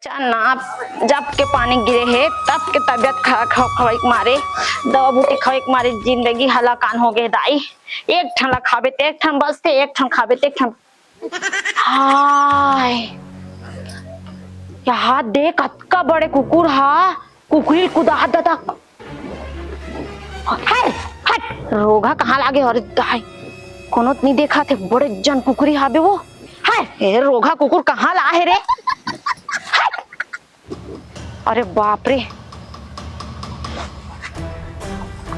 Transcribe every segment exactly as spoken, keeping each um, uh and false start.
ना, जब के पानी गिरे हे, तब के तबियत खराब, खव-, खवई के मारे, दवा बूटी खवई के मारे जिंदगी हलाकान हो गे दाई। एक ठन ला खाबे ते एक ठन बचथे, एक ठन खाबे ते एक ठन। हाय, यहाँ दे कतका बड़े कुकुर हा, कुकरी ल कुदात ददा। हाय, हट, रोगहा कहाँ लागे? अरे दाई, कोनो त नइ देखाथे, बड़े जन कुकरी हाबे वो। हाय, ए रोगहा कुकुर कहाँ ला हे रे? हट। अरे बाप रे।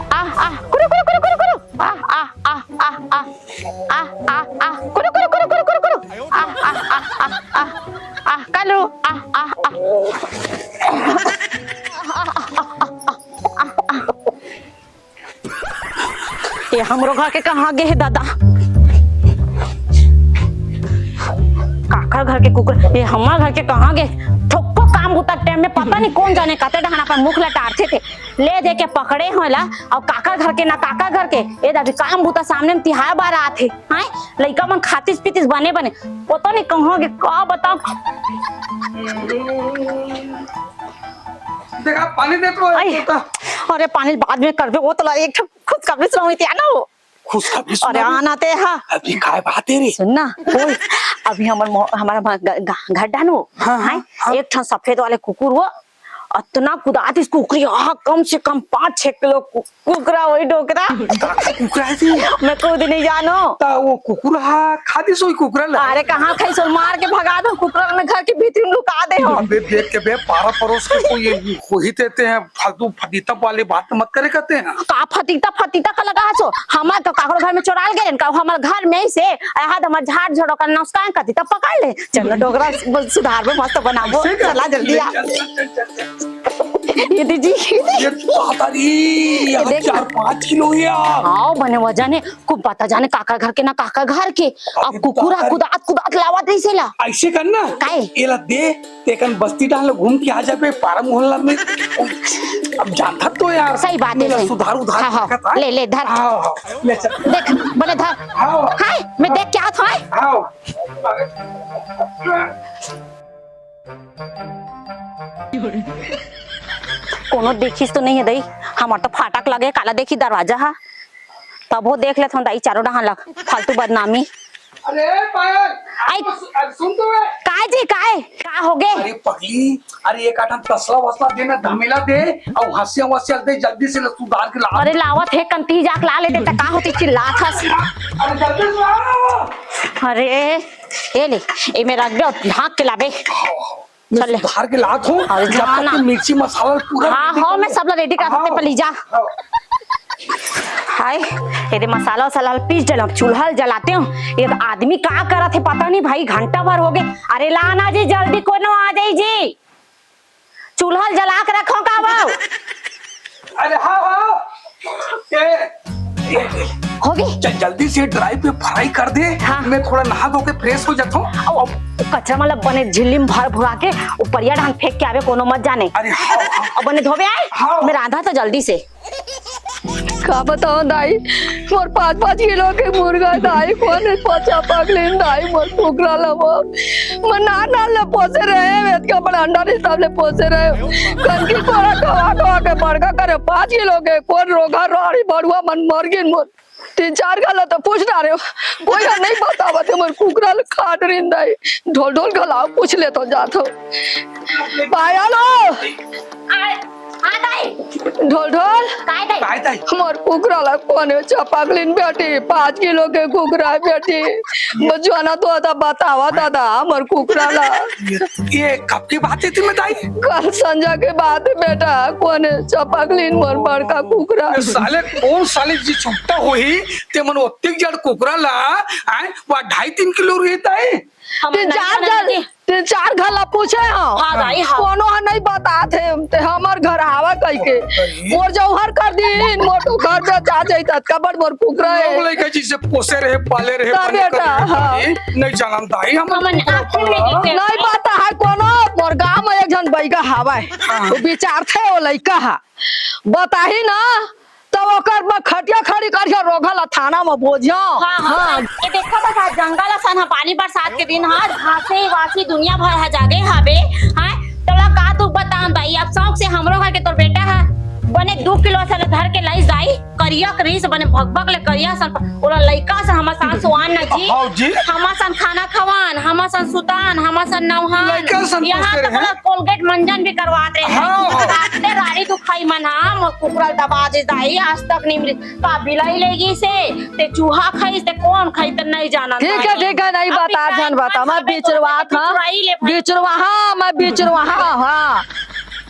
आ, आ, कुरु, कुरु, कुरु, कुरु, कुरु। आ, आ, आ, आ, आ। आ, आ, आ, कुरु, कुरु, कुरु, कुरु, कुरु, कुरु। आ, आ, आ, आ, आ, आ, कालू, आ, आ, आ। ये हमरो घर के कहाँ गे हे दादा? काकर घर के कुकुर, ये हमर घर के कहाँ गे? थोक्को काम बुता टाइम में पता नहीं कोन जाने कते डहन अपन मुख लटारथे थे। ले दे के पकड़े हो ला, अउ काकर घर के ना काकर घर के, ए दादी काम बुता सामने में तिहार बार आथे, हाय, लइका मन खातिस पीतिस बने बने, पता नहीं कहाँ गे, का बताओ। देखा, पानी दे तो। आई, अरे पानी बाद में करबे, वो तो ला एक ठो खुशखबरी सुनाऊं, इतिया ना हो। खुशखबरी अरे सुनाबे? आना ते हा। अभी काय बात हे रे? सुन ना, ओए, अभी हमर मो-, हमारा ग-, ग-, घर डान वो, हाँ, हाँ, हैं? हाँ। एक ठन सफेद वाले कुकुर वो, अतना कुदातिस कुकरी, आहा, कम से कम पाँच छह किलो कु-, कुकरा वही डोकरा। का कुकरा हे जी? मैं खुद नहीं जानो। ता वो कुकुर हा, खादी सोई कुकरा ला। अरे कहाँ खाई सो, मार के भगा दो कुकरा, मैं घर के भीतरी में लुका दे हो। अबे देख के बे, पारा परोस के कोई ये हो ही देते हैं, फालतू फदीता वाली बात मत करे कहते हैं। का फतीता फतीता का लगा हसो? हमर तो काकरो घर में चोराल गेलेन का? हमर घर में से आहा हमर झाड़ झड़ो का नुकसान करती तब पकड़ ले। चल ना डोकरा ब-, सुधार में मस्त बनाबो। ऐसे कर। चला जल्दी आ। चल, चल, चल, चल, चल। ये दीदी। ये तो आता रे, ये देख चार ना। पाँच किलो यार। हाँ, बने वजन हे। खूब बता जाने काका घर के ना काका घर के। अब अरे कुकुरा दादा। कुदात कुदात लावत रहिसे ला। ऐसे कर ना। काहे? एला दे, तेकन बस्ती डाल घूम के आ जाबे, पारा मोहल्ला में। अब जानता तो यार, सही बात हे, मेरा सही। सुधार उधार हाँ, हाँ, ताकत है। ले, ले, धर। हाँ, हाँ, ले चल। देख, बने धर। हाँ। हाय, मैं देख के आत हूँ, हाय। हाँ। कोनो देखिस तो नहीं हे दई, हमर तो फाटक लगे, काला देखी दरवाजा हा। तब वो देख लेथन दाई चारों डहान ला, फालतू बदनामी। अरे पायल, आई। अरे सुन तो बे। काय जी, काय? का हो गे? अरे पगली, अरे एक आठन तसला वसला दे ना, धमेला दे, अउ हंसिया वसिया दे, जल्दी से ले सुधार के ला। अरे लावत हे, कंती जाक ला ले दे, त का होती चिल्लात हस? अरे जल्दी से ला। अरे, ए ले, ए में रख दे, ढाक के लाबे। मैं चल ले। सुधार के लात हूँ, अरे जब तक जाना। कि मिर्ची मसाला पूरा हाँ, ready हाँ, कर मैं ले। सब ला ready कर हाँ। देते, पहले जा। हाँ। हाय, ये दे मसाला वसाला पीस डाला, अब चूल्हा जलाते हूँ। ये तो आदमी का करत हे पता नहीं भाई, घंटा भर हो गए। अरे लाना जी, जल्दी कोनो आ जाई जी, चूल्हा जला के रखो का बाऊ। अरे हाँ, हाँ। ए, ए, ए, होगे? चल जल्दी से dry पे fry कर दे। हाँ। मैं थोड़ा नहा धो के fresh हो जाता हूँ। अब, अब कचरा मतलब बने झिल्ली में भर भुरा के ऊपरिया डांग फेंक के आवे, कोनो मत जाने। अरे हाँ, हाँ। अब बने धोबे आए? हाँ। मैं रांधा तो जल्दी से। का बताओ दाई, मोर पाँच पाँच किलो के मुर्गा दाई, कोन पचा पकलिन दाई, मोर कुकरा लबो। मैं नान नान ले पोसे रहे, एतका बड़ा अंडा नहीं तब ले पोसे रहे। कनकी कोरा खवा खवा के बड़का करे, पाँच किलो के, कोन रोगा राड़ी बड़ुआ मन मर गिन मोर। तीन चार घला तो पूछ डारे हो, कोई ह नहीं बतावत हे, मोर कुकरा ल खा डरिन दाई। ढोल ढोल घला पूछ ले तो जात हो। पायल हो। आ, हाँ दाई। ढोल ढोल। काय दाई? काय दाई? मोर कुकरा ला कोने चपक लिन बेटी, पाँच किलो के कुकरा हे बेटी। बचवाना तो आता बतावा दादा, मोर कुकरा ला। ये, ये कब की बात हे तुम दाई? कल संझा के बात हे बेटा, कोने चपक लिन मोर बड़का कुकरा। ये साले कौन साले जी छुट्टा होही, ते मन ओत्तिक जड़ कुकरा ला, आय, वा ढाई तीन किलो रहता है। हम तीन नहीं चार जानते जन, जी। तीन चार घला पूछे हो। हाँ, दाई, हाँ। कोनो ह नहीं बतात हे, ते हमर घर आवा कहि के। अरे। मोर जौहर कर दीन, मोर तो घर बेचा जाई, ततका बड़ मोर कुकरा हे। लोग लइका जी से पोसे रहे, पाले रहे, तब बने बेटा, करे हाँ। रहे, नहीं जानन दाई, हम हमन आँखी में देखे। नहीं पता हे कोनो, मोर गाँव में एक झन बइगा हावय। हाँ। वो बिचारथे वो लइका हा। बताही ना, त ओकर बर खटिया खड़ी करिया, रोगहा ला थाना म बोझिया। हाँ, हाँ। हाँ। ये देखो बस, आज जंगल असन ह, पानी बरसात के दिन ह, घासे वासी दुनिया भर ह जागे हाबे, हाँ। करिया करिस बने भकभक ले करिया सन, ओला लइका सन हमर साथ सुआन ना जी। हाँ जी। हमर सन खाना खवान, हमर सन सुतान, हमर सन नौहान। लइका सन यहाँ पूछते तक रहे। ओला कोलगेट मंजन भी करवात रहे। हाँ, हाँ। काटते राड़ी तू खाई मन, हाँ, मोर कुकरा दबा दे दाई, आज तक नहीं मिली। का बिलाई ले गई से, ते चूहा खाई, ते कौन खाई, ते नहीं जाना ठीक है, दाई। ठीक है, नहीं अब बता, बिचारी झन बता, मैं बिचरवात, हाँ। बिचरवाई ले भाई। बिचरवा, हाँ, मैं बिचरवा, हाँ, हाँ।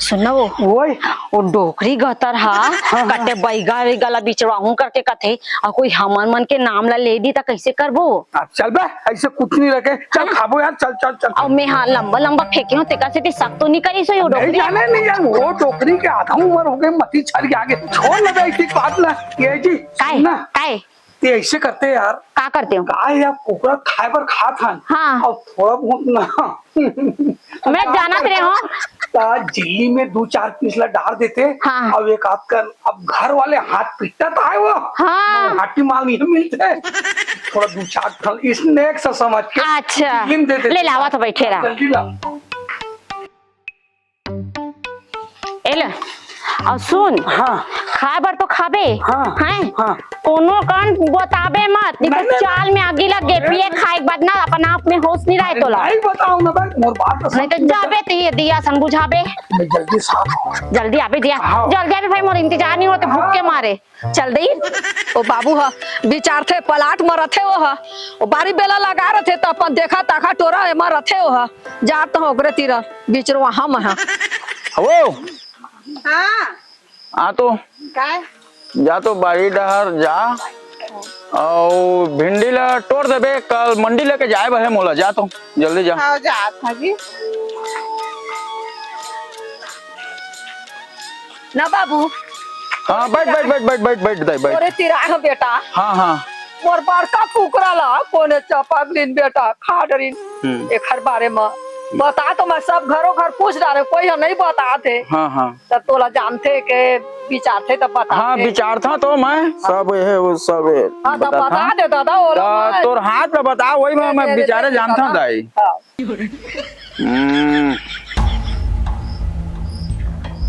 सुन ना वो, ओए। वो डोकरी गतर हा, हाँ, हाँ। कटे बैगा वैगा ला बिचरवाहूं करके कथे, अउ कोई हमर मन के नाम ला ले दी त कैसे करबो? अब चल बे, ऐसे कुछ नहीं रखे, चल हाँ। खाबो यार, चल, चल, चल। अउ मैं हाँ लंबा लंबा फेंके हूँ, तेकर सेती सक तो नहीं करी सो यो नहीं डोकरी। जाने, नहीं जाने, वो डोकरी के आधा उम्र हो गए, मती छर के आगे छोड़ लगा इसी बात ना, ये जी, काय? सुन ना। काय? ते ऐसे करते यार। का करते हो? का यार, कुकरा खाए बर खात हन। हाँ। अउ थोड़ा बहुत ना। मैं जानत रहे हूँ। त झिल्ली में दू चार पीस ला डाल देते। हाँ। अउ एक आध कर, अब घर वाले हाथ पिटत आए वो। हाँ। हाटी माल नहीं मिलते। थोड़ा दू चार ठन स्नैक्स समझ के अच्छा। झिल्ली में दे देते। ले लावा तो बैठे रहा। जल्दी ला। ए ले, अउ सुन, हाँ। खाए बर तो खाबे, हाँ, हैं? हाँ। कोनो कन बताबे मत, नहीं तो नहीं, चाल में आगी लग गे, पिए खाए के बाद ना अपन आप में होश नहीं रहे तोला। नहीं बताऊं ना भाई, मोर बात तो नहीं तो समझ। जाबे ते ये दिया सन बुझाबे। मैं जल्दी साफ। जल्दी आबे दिया, हाँ। जल्दी आबे भाई, मोर इंतजार नहीं होते भूख के हाँ। मारे। चल दई, ओ बाबू ह बिचारथे, पलाट म रथे ओ ह, ओ बारी बेला लगा रथे त अपन देखा ताखा टोरा एमा रथे ओ ह, जात ह ओकरे तीर बिचरवा हम ह। हवो। हाँ। आ तो। काय? जा तो बारी डहर जा, अउ भिंडी ला टोर देबे, कल मंडी लेके जाए बर हे मोला, जा तो। जल्दी जा। हाँ, जात हगी। ना बाबू। हाँ, बैठ, बैठ, बैठ, बैठ, बैठ, बैठ, दाई, बैठ। तोरे तिरा ह बेटा। हाँ, हाँ। मोर बड़का कुकरा ला कोने चपक लिन बेटा, खा डरिन। हम्म। एखर बारे म बता तो मैं सब घरों घर पूछ डारे, कोई ह नहीं बतात हे। हाँ, हाँ। त तोला जानथे के बिचारथे त बता हाँ, दे। बिचारथा तो मैं, सब हे, वो सब हे। हाँ, त बता दे दादा, ओला त मैं तोर हाथ ल बता, वही में दे, मैं दे, बिचारे दे, जानथा दादा। दाई। हाँ। हम्म।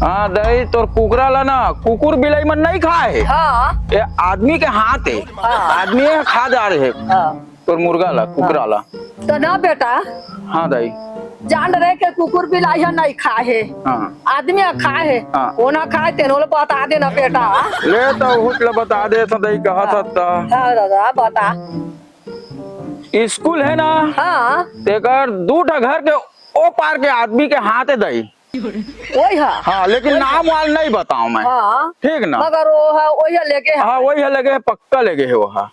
हाँ, दाई, तोर कुकरा ला ना, कुकुर बिलाई मन नहीं खाए। हाँ। ये आदमी के हाथ हे। हाँ। आदमी हे, खा जा रहे हे। हाँ। तोर मुर्गा ला, कुकरा ला। त ना बेटा। हाँ, दाई। जान रहे के कुकुर बिलाई ह नहीं खाए हे। हाँ। आदमी ह खाए हे। हाँ। ओना खाए, तेन ओला बता देना बेटा। ले त उहुच ला बता दे, त दाई कहत हाँ। हस त। हाँ, दादा, बता। स्कूल हे ना, हाँ। तेकर दू ठा घर के ओ पार के आदमी के हाथ हे दाई। वही है। हाँ, लेकिन वही नाम है। वाल नहीं बताऊं मैं। हाँ। ठीक ना? मगर वो है, वही लेके है। हाँ, वही है, लेके है, पक्का लेके है वो, हाँ।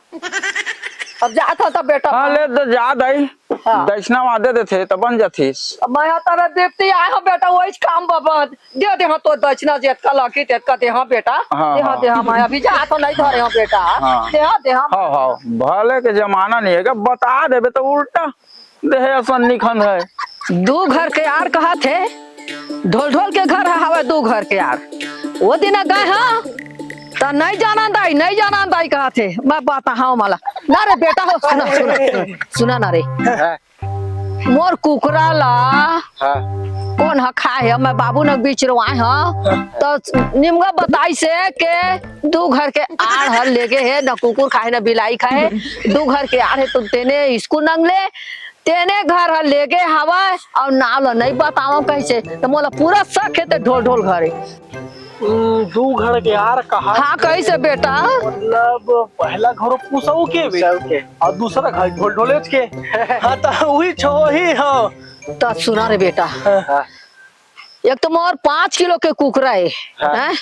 अब जात हो तब बेटा। हाँ, ले तो जा दाई। हाँ। दक्षिणा वादे देथे, तब बन जाथीस। अब मैं तोरे देती आए हो बेटा, वही काम बाबा। दे दे हाँ, तो दक्षिणा जेतका लगी, तेतका दे हाँ बेटा। हाँ, दे हाँ, हाँ। दे हाँ, मैं अभी जात हो नहीं धरे हो बेटा। हाँ। दे हाँ, दे हाँ। हाँ, हाँ, भले के जमाना नहीं है, बता देबे तो उल्टा देहे असन निखन है। दू घर के आर कहत हे, ढोल ढोल के घर ह हवय दू घर के आर। वो दिन गए ह, त नहीं जाना दाई, नहीं जाना दाई कहत हे। मैं बताहूं मला। ना रे बेटा हो, सुना, सुना, सुना, सुना ना रे। हाँ। मोर कुकरा ला हाँ। कोन ह खाए हे, मैं बाबू न बिचरवाए ह। हाँ। त निमगा बताइस हे के दू घर के आर ह लेगे हे, न कुकुर खाए, न बिलाई खाए। दू घर के आर हे, त तेने इसको नंग ले, तेने घर ह लेगे हवय अउ नाव ल नइ बतावंव कहिसे, त मोला पूरा शक हे ते ढोल ढोल घर हे। हम्म, दू घर के आर कहा हाँ, कहिसे बेटा? मतलब पहला घर पुसऊ के बे, पुसऊ के। अउ दूसरा घर ढोल ढोलेच के। हाँ, त उही छो ही हो। त सुना रे बेटा, हाँ। एक तो मोर पाँच किलो के कुकरा हे, हाँ। हैं?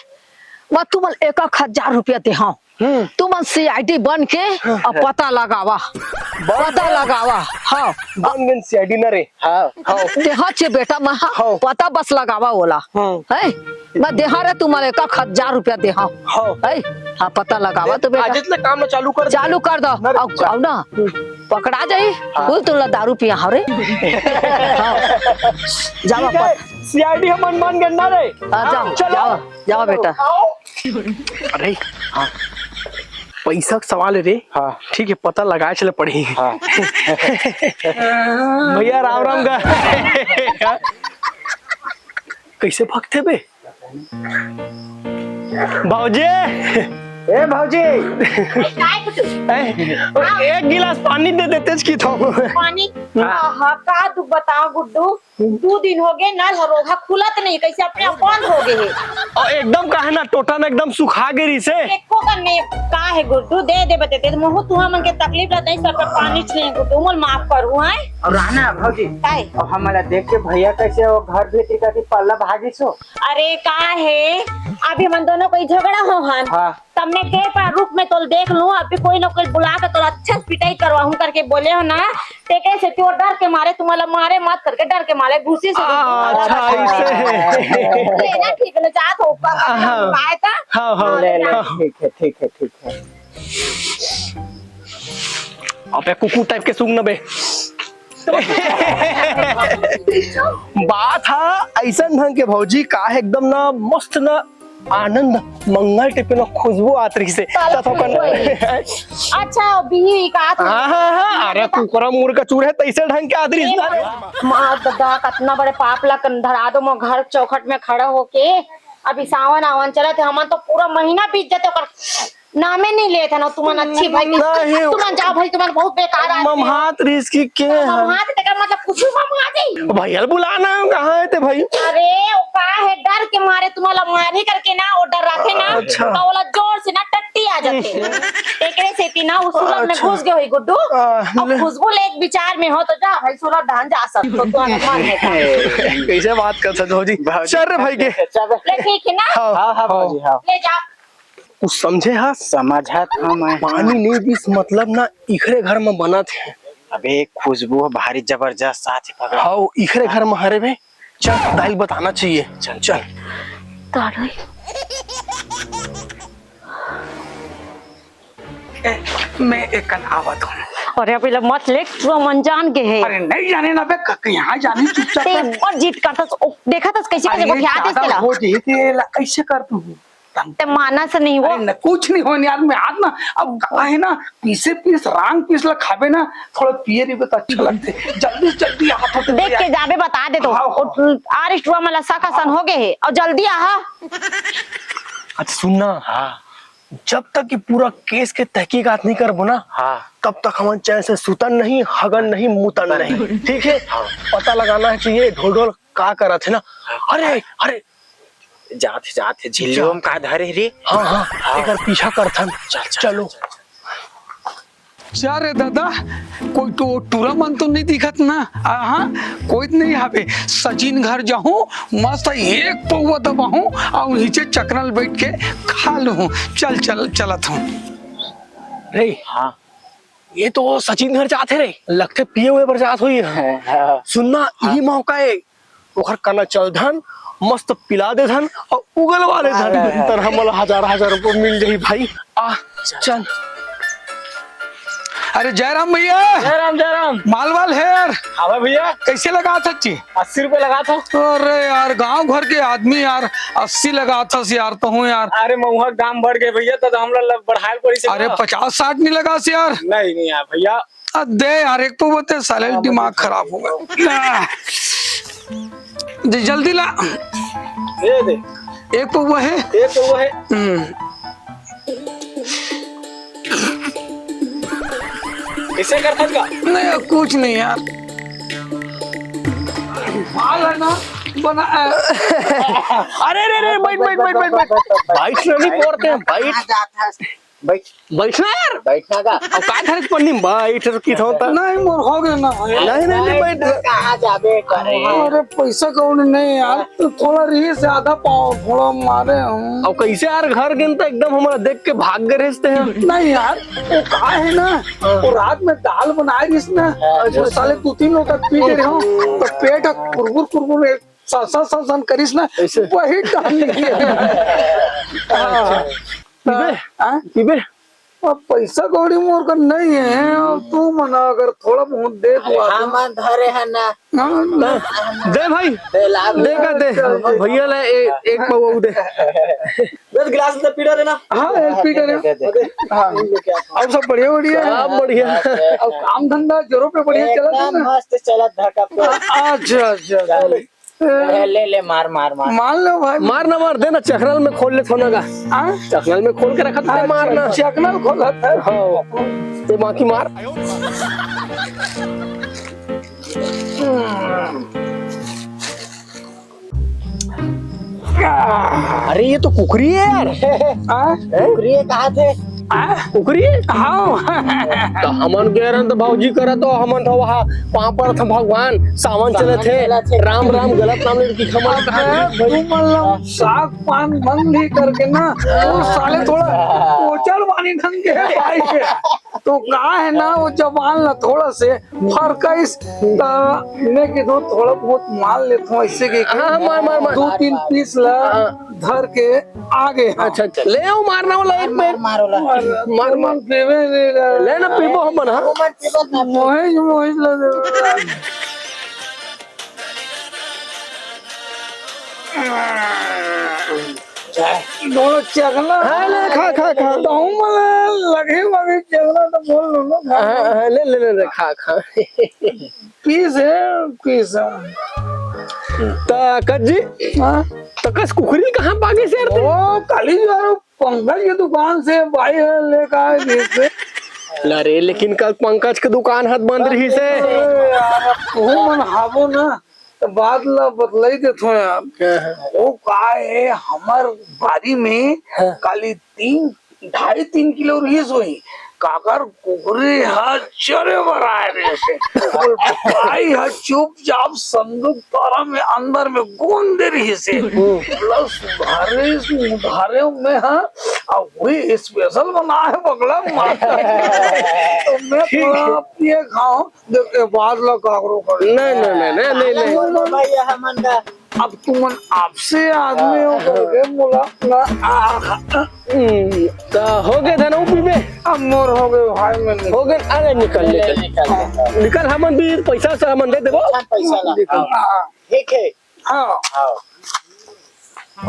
मैं तुमन एक एक हजार रुपया देहंव। हम्म। तुमन सीआईडी बन के हाँ। अब पता लगावा। बन पता गए? लगावा, हाँ। बन गए सीआईडी ना रे। हाँ। हाँ। देहा छे बेटा, मैं हाँ। हाँ। पता बस लगावा ओला। हाँ। है? मैं देहा रे तुमन एक एक हजार रुपया देहा। हाँ। है? हाँ, पता लगावा तो बेटा। आज इतना काम चालू कर दे। चालू कर दो। ना रे, अब, जा। अब ना, हम्म। पकड़ा जाई, हाँ। बोल तुमला दारू पिया हव रे। हाँ। जावा ठीक है, पत- सीआईडी हमन मान गए ना रे। हाँ, जाओ, चलो। जाओ, जाओ बेटा। आओ। अरे, हाँ। पैसा के सवाल है रे। हाँ। ठीक है, पता लगाए चले पड़ी। हाँ। भैया, राम राम का। कैसे भगथे बे? भौजी। ए भौजी, ए, काय कुछ? ए, एक गिलास पानी दे देते कि तो। पानी? हाँ। आहा, का दुख बताओ गुड्डू, दू दिन हो गए, नल ह रोहा खुलत नहीं, कैसे अपने आप बंद हो गए है। और एकदम का है ना, टोटा ना एकदम सुखा गई से। एको कर नहीं, का है गुड्डू, दे दे बते, ते महू तुहा मन के तकलीफ रहता है, सब पर पानी छे गुड्डू, मोल माफ करू, हैं? और रहना भौजी, काय? और हमला देख के भैया कैसे वो घर भीतर का पल्ला भागी सो? अरे का है, अभी मन दोनों कोई झगड़ा हो हन। हाँ। तमने के पर रूप में तोल देख लूं, अभी कोई ना कोई बुला के तोल अच्छा से पिटाई करवाहूं करके बोले हो ना, तेकरे से तू डर के मारे तुम्हाला मारे मत करके डर के मारे घुसी से आ, अच्छा, ऐसे है। लेना ठीक है, जात हो ऊपर हाँ। पाए था। हाँ, हाँ, हाँ, ले, ले, हाँ। ठीक है, ठीक है, ठीक है। अबे कुकुर टाइप के सूंघ न बे। बात हा ऐसन ढंग के भौजी का है, एकदम ना मस्त ना आनंद मंगल टिपे ना खुशबू आत रही से। साला त थोकन खुशबू है। अच्छा, बिही का आत हाँ, हाँ, हाँ, अरे कुकरा मुर्गा चूर है, तैसे ढंग के आत रही से। माँ दादा, कितना बड़े पाप ला कन धरा दो, मोर घर चौखट में खड़ा होके। अभी सावन आवन चलत है, हमन तो पूरा महीना बीत जाते ओकर नामे नहीं लेत है ना। तुमन अच्छी भाई, नहीं। तुमन जाओ भाई, तुमन बहुत बेकार आदमी हो। ममहात रिस की के है? ममहात तेकर मतलब कुछ ममहा जाई। भैया बुलाना है, कहाँ है ते भाई? अरे, वो का है, डर के मारे तुम्हाला मारी करके ना, वो डर रखे ना, अच्छा। तो वाला जोर से ना टट्टी आ जाते। एकरे सेती ना, उस सुलभ में अच्छा। घुस गए हुई गुड्डू। आ, और ले। खुशबू ले एक विचार में हो तो जा भाई, सुलभ धान जा सकते हो, तुम्हारा मन है का? कैसे बात कर सकते हो जी? भाई। चल रे भाई के। चल। ले ठीक है ना? हाँ, हाँ, हाँ, हाँ। भाई, हाँ। ले जाओ। कुछ समझे हा? समझत हंव मैं। पानी नहीं दिस मतलब ना इखरे घर में बनत हे। अबे खुशबू ह भारी जबरदस्त आत हे पगला। हाँ, इखरे घर में हरे बे। चल, दाई ल बताना चाहिए। चल, चल। तारई। ए, मैं एकन आवत हंव। अरे, अभी ले मत ले, पूरा मन जान गे हे। अरे, नहीं जाने ना बे, क-, कहाँ जाने चुपचाप ते कर। और जीत करथस, ओ, देखा थस कैसे, अरे, कैसे गोठियात हे ज्यादा तेला। हो जाही, ते ला कैसे कर तू? ते मानस नहीं हो। अरे न, कुछ नहीं हो यार, मैं आज ना, अब का है ना, पीसे पीस, रांग पीस ला खाबे ना, थोड़ा पिए रहिबे तो अच्छा लगथे। जल्दी से जल्दी आ, तो देख यार। के जाबे, बता दे तो। हाँ, हाँ। और आरिस्टवा मला साका सन हो गए है, और जल्दी आ। अच्छा सुन ना, हाँ। जब तक कि पूरा केस के तहकीकात नहीं करबो ना, हाँ। तब तक हमन चैन से सुतन नहीं, हगन नहीं, मुतन नहीं, ठीक है? हाँ। पता लगाना चाहिए ढोल ढोल का करत है ना। हाँ। अरे, अरे, जात हे, जात हे, झिल्ली जा। ओम का धरे रे? हाँ, हाँ, हाँ। एकर पीछा करथन। चल, चल, चलो। चल, चल। जा रे दादा, कोई तो टूरा मन तो नहीं दिखत ना? आ, हाँ, कोई नहीं हावे। सचिन घर जाहूँ, मस्त एक पौवा दबाहूँ, और नीचे चकनल बैठ के खा लूँ। चल, चल, चलत हूँ। रे, हाँ। ये तो सचिन घर जात हे रे, लगथे पिए हुए बर जात होही। हाँ, हाँ। सुनना, हाँ। यही मौका है। ओखर कना चलथन, मस्त पिला देथन अउ उगलवा लेथन। अरे। तन हमला हजार हजार रुपये मिल जाही भाई। आ, चल। अरे जयराम भैया। जयराम, जयराम। माल वाल हे यार? हाँ भैया। कैसे लगाथस जी? अस्सी रुपये लगाथस। अरे यार, गांव घर के आदमी यार, अस्सी लगाथस यार, तो हूँ यार। अरे महुआ दाम बढ़ गए भैया, तो हमला बढ़ाए पड़ी से अरे ना। पचास साठ नहीं लगास यार। नहीं, नहीं यार भैया। आ, दे यार, एक पौवा दे, साले हाँ, दिमाग बता। खराब हो गया। आ, दे, जल्दी ला। दे दे। एक पौवा है? एक पौवा है। हम्म। इसे कर फंस का? नहीं, कुछ नहीं यार। माल है ना, बना, अ, अरे, अरे, अरे, बैठ, बैठ, बैठ, बैठ, बैठ। बैठ ना, नहीं पड़ते हैं, बैठ। बैठ। बैठना यार। बैठना का? अब का धरे के पन्नी में बैठ की होता? नहीं, मोर हो गया ना भाई। नहीं, नहीं, नहीं, बैठ। कहाँ जाबे करे? अरे पैसा कौड़ी नहीं यार, तो थोड़ा रही से आधा पाव, थोड़ा मारे हम। अब कैसे यार घर गेन तो एकदम हमारा देख के भाग गए रहते हैं। नहीं यार, वो का है ना, वो रात में दाल बनाए रहीस ना, अच्छा, वो अच्छा। साले दू तीन लोटा पी के रहे हो, तो पेट कुरकुर कुरकुर में सा, सा, सा, सन करिस ना, ऐसे? वही डाल लिए। हाँ। पीबे? हाँ? पीबे? अब पैसा कौड़ी मोर कर नहीं है, अब तू मना अगर थोड़ा बहुत दे अरे दुआ हाँ, तो। मन धरे है ना। हाँ, ना। दे भाई, दे ला दे का दे। चल, चल। भैया ले ए-, एक पौवा दे। दस गिलास में पीड़ा देना। हाँ, एक पीड़ा दे, दे, दे। हाँ। अब सब बढ़िया, बढ़िया है। सब बढ़िया। अब काम धंधा जोरों पे बढ़िया चला था एकदम ना? मस्त चलत धका पे। अच्छा, अच्छा, अच्छा। चल। ए, ले, ले, मार, मार, मार। मार लो भाई। मार ना, मार दे ना, चकनल में खोल ले थोना का। हाँ? चकनल में खोल के रखत है, मार ना। चकनल खोलत है। हाँ। ते बाकी मार। अरे, ये तो कुकरी है यार। हाँ? कुकरी है, कहा थे? हाँ? कुकरी है? हाँ। तो हमन कह रहे तो भौजी करा तो हमन तो वहाँ पाँव पड़त हन, भगवान, सावन चलत हे, राम राम, गलत नाम लेके हमन कहा अबे, तू मन ला साग पान बंद ही करके ना, वो साले थोड़ा कोचर वाली ढंग के भाई है। तो का है ना, वो जबान ला थोड़ा से फरकाइस, त मैं के दो थोड़ा बहुत मार लेत हूँ ऐसे के। हाँ, मार, मार, मार। दो तीन पीस ला हाँ। धर के आगे। अच्छा, अच्छा, ले आओ, मारना वाला एक मार, में। मार वाला। मार, मार। पीवे नहीं रहा। ले ना, पीबो हमन, हाँ। वो मत पीबो ना। मोहित, मोहित ला दे। दोनों चखना। हाँ, ले, खा, खा, खा। तो हम लगे, लगे चखना तो बोल लो ना। हाँ, हाँ, ले, ले, ले, ले, खा, खा। पीस है, पीस है। त कस जी, हाँ? त कस कुकरी कहाँ पागे से यार ते? ओ, काली जो पंकज के दुकान से भाई है, लेकर आए थे से। अरे, लेकिन कल पंकज के दुकान हाथ बंद रही से। अरे यार, अब तू मन हाबो ना, तो बात ला बतलाई देथो यार। हाँ, हाँ। वो का है, हमर बारी में हाँ। काली तीन ढाई तीन किलो रिहिस होही, काकर कुकरी ह चरे बर आए रहिस हे। भाई ह चुपचाप संदूक तारा में अंदर में गोंद दे रहिस हे। बोला, सुधारे, सुधारे में ह, अब वही स्पेशल बना है बगला मार। तो मैं ठीक है। थोड़ा पिए खाऊं, देख, ए बात ला काकरो कर। नहीं, नहीं, नहीं, नहीं, नहीं, नहीं। अरे, भाई, ये हमन का अब तुमन आपसे आदमी हो हाँ, करके बोला ना, आ, हम्म, तो हो गए धन ऊपी में। अब मोर हो गए भाई, मैं निकल हो गए, अरे निकल, ले, निकल। निकल, निकल। निकल, हमन भी पैसा से हमन दे देबो। अच्छा, पैसा ला। निकल। हाँ। ठीक है। हाँ। हाँ।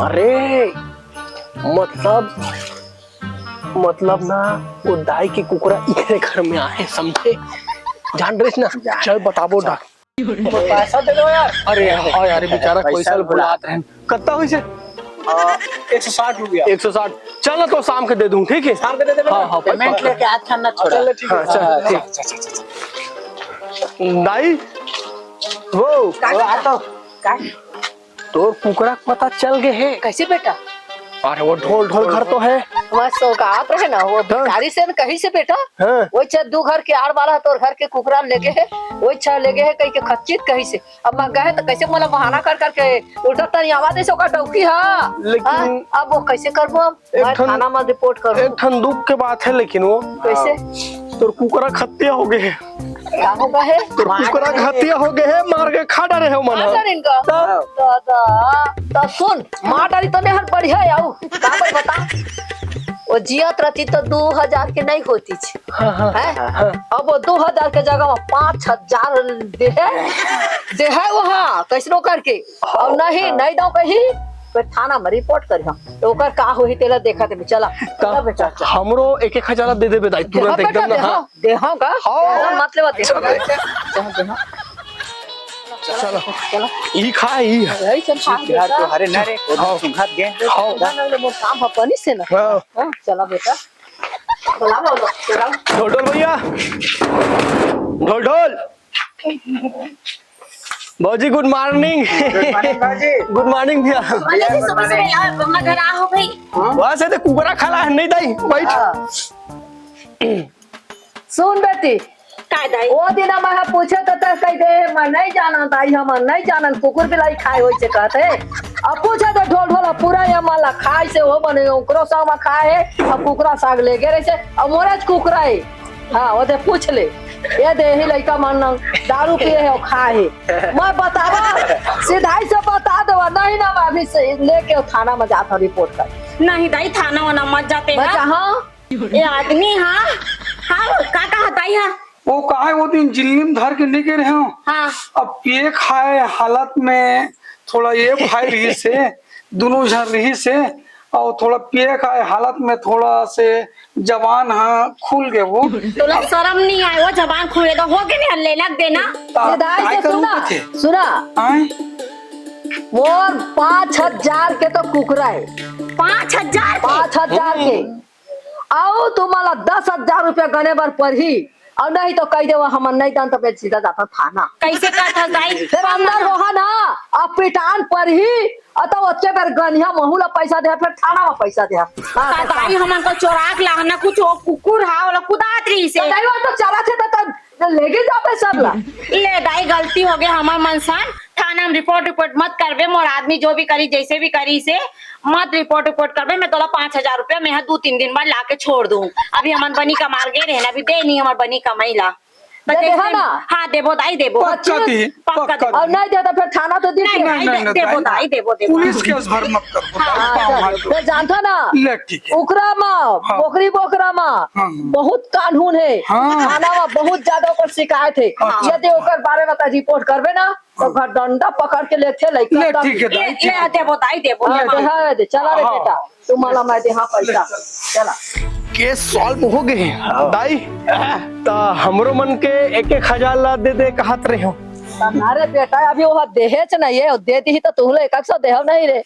अरे, मतलब, मतलब ना, वो दाई के कुकरा इकरे घर में आहे, समझे? जान रहिस ना? जान। चल बताबो डा-, पैसा दे दो यार। अरे, हाँ यार, ये बेचारा पैसा पैसा भुला। भुलात रहन। कत्ता होइसे? आ, एक सौ साठ रुपया। एक सौ साठ। चल ना, तो शाम के दे दूँ, ठीक है? शाम के दे देबे हाँ, ना? हाँ, पेमेंट पक्का। लेके आज खाना छोड़ा। चल, ठीक है। हाँ, चल, हाँ, ठीक। चल, चल, चल, चल। दाई, वो, का? वो आ तो। का? तोर कुकरा के पता चल गे हे। कैसे बेटा? अरे वो ढोल ढोल घर तो है। वह सौगात रहे ना, वो हाँ। भिखारी से न कही से बेटा। हाँ। वो छे दू घर के आड़ वाला तोर घर के कुकरा लेगे हे, वो छे लेगे हे कही के खच्चित कही से। अब मैं गए तो कैसे मोला बहाना कर करके उल्टा तनी आवाज ऐसे ओकर डौकी हा। लेकिन हाँ? अब वो कैसे करबो अब? एक मैं ठन, थाना में रिपोर्ट करूँ। एक ठन दुख के बात है लेकिन वो। कैसे? तोर कुकरा खत्या हो गए हे। का हो गए हे? तोर कुकरा खत्या हो गए हे, मार के खा डारे हे मन मार ह। डारे इनका? तब? दादा, तब सुन, मार डारी तो नहीं हर बढ़िया है, आऊ। का बात बता? वो जियत रहती तो दो हजार के नहीं होती थी। हाँ, हाँ, हैं? हाँ। अब वो दो हजार के जगह में पाँच हजार दे है, दे है वहाँ, कैसनो करके। और नहीं, हाँ। नहीं दो कहीं, तो थाना में रिपोर्ट करी हम। तो ओकर का होही तेला देखा देबे, चला। का? चला बेटा, चला। हमरो एक एक हजार दे देबे दाई, तुरंत देहा एकदम बेटा, ना, देहा। हाँ। देहा का? हाँ। टेंशन मत लेवा, देहा। चला। देहा, देहा। चला, चला। ई खा, ई। यही सब खा यार, बेटा। तो हरे ना रे, वो हाँ। सुंघात गए। हाँ। ना, ना, ना, वो काम है, पानी से ना। हाँ। हाँ, चला बेटा। चला बोलो, चला। ढोल ढोल भैया। ढोल ढोल। भौजी, गुड मॉर्निंग। गुड मॉर्निंग, भौजी। गुड मॉर्निंग भैया। भैया, गुड मॉर्निंग। यार, गंगा घर आ हो भाई। बस, ये तो कुकरा खाला है, नहीं दाई, बैठ। हाँ। सुन बेटी, का दाई? वो दिन हम हा पूछे तो ते कह दे, "मैं नहीं जानन दाई, हम नहीं जानन, कुकुर बिलाई खाए होई से," कहते। अब पूछे तो ढोल ढोल पूरा ये माला खाए से हो बने, ओकरो साग में खाए है, अब कुकरा साग ले गए रहे से, अब मोरा ज कुकरा है। हाँ, वो दे पूछ ले। ये दे ही लइका मन न दारू पिए है और खाए है। मैं बतावा, सीधाई से बता देवा, नहीं ना मैं अभी से लेके थाना में जाता रिपोर्ट कर। नहीं दाई, थाना वाना मत जाते मैं ना। जहाँ ये आदमी, हाँ, हाँ, का, का हताई है? वो का है, वो दिन जिल्ली में धर के लेके रहे हो। हाँ। अब पिए खाए हालत में थोड़ा ये भाई रही से, दोनों झन रही से, और थोड़ा पिए खाए हालत में थोड़ा से जबान, हाँ, खुल गए वो। तोला शर्म नहीं आए, वो जबान खुले तो हो के नहीं लेना देना। ता-, ये दाई काय से करूँ सुना, कथे? सुना। आए? मोर पाँच हजार के तो कुकरा हे। पाँच हजार के? पाँच हजार के। अउ तुम्हारा दस हजार रुपया गने बर परही, अउ नहीं तो कह देवा हमन नहीं दन तो फिर सीधा जाता थाना। कैसे कहत हस दाई? फिर अंदर रोहा ना, अब पिटान परही, अ तो ओतके बेर गनिहा महू ला पैसा दे, फिर थाना में पैसा दे। हाँ, का तो दाई हमन को चोराक लाहना कुछ, वो कुकुर हा, ओला कुदात रही से। तो दाई, वो तो चरा थे तो, तो लेगे जाबे सब ला। ले दाई, गलती हो गया हमर मन सन। थाना में रिपोर्ट, रिपोर्ट मत करबे। मोर आदमी जो भी करी, जैसे भी करी से, मत रिपोर्ट, रिपोर्ट करबे। मैं तोला पाँच हजार रुपया मैं हा दू तीन दिन बाद ला के छोड़ दूँ। अभी हमन बनी कमार गे रहे ना, अभी दे नहीं हमर बनी कमाई ला। तो दे दे, जैसे है ना? हाँ, देबो दाई, देबो। पक्का दी, पक्का पक्का दी। दी। और नहीं दे तो फिर थाना तो दी नहीं, के। नहीं, नहीं, नहीं, नहीं, देबो दाई। दाई, देबो, देबो। पुलिस केस भर मत कर, हाँ, पाँव चल, हाथ जोड़। फिर जानता ना, ले, ठीक है। ओकरा मा, हाँ। बोकरी बोकरा मा, हाँ, हाँ। बहुत कानून है। हाँ। थाना मा बहुत ज्यादा ओकर शिकायत है। अच्छा। यदि ओकर बारे में तो रिपोर्ट करबे ना, तो घर डंडा पकड़ के लेथे लइका ले, तक। ठीक है, ले, दाई, ठीक ले, है। देबो दाई, देबो, हाँ, ले, दे, मार। हाँ, दे, चला रे हाँ। बेटा, तुम्हारा मैं दे, हाँ, पैसा, चला। केस सॉल्व हो गए। हाँ। दाई, त हमरो मन के एक एक हजार ला दे दे कहत रहे हो। अरे बेटा, अभी वो देहेच नहीं है, दे दी तो तुहले एक सौ देहब नहीं रे।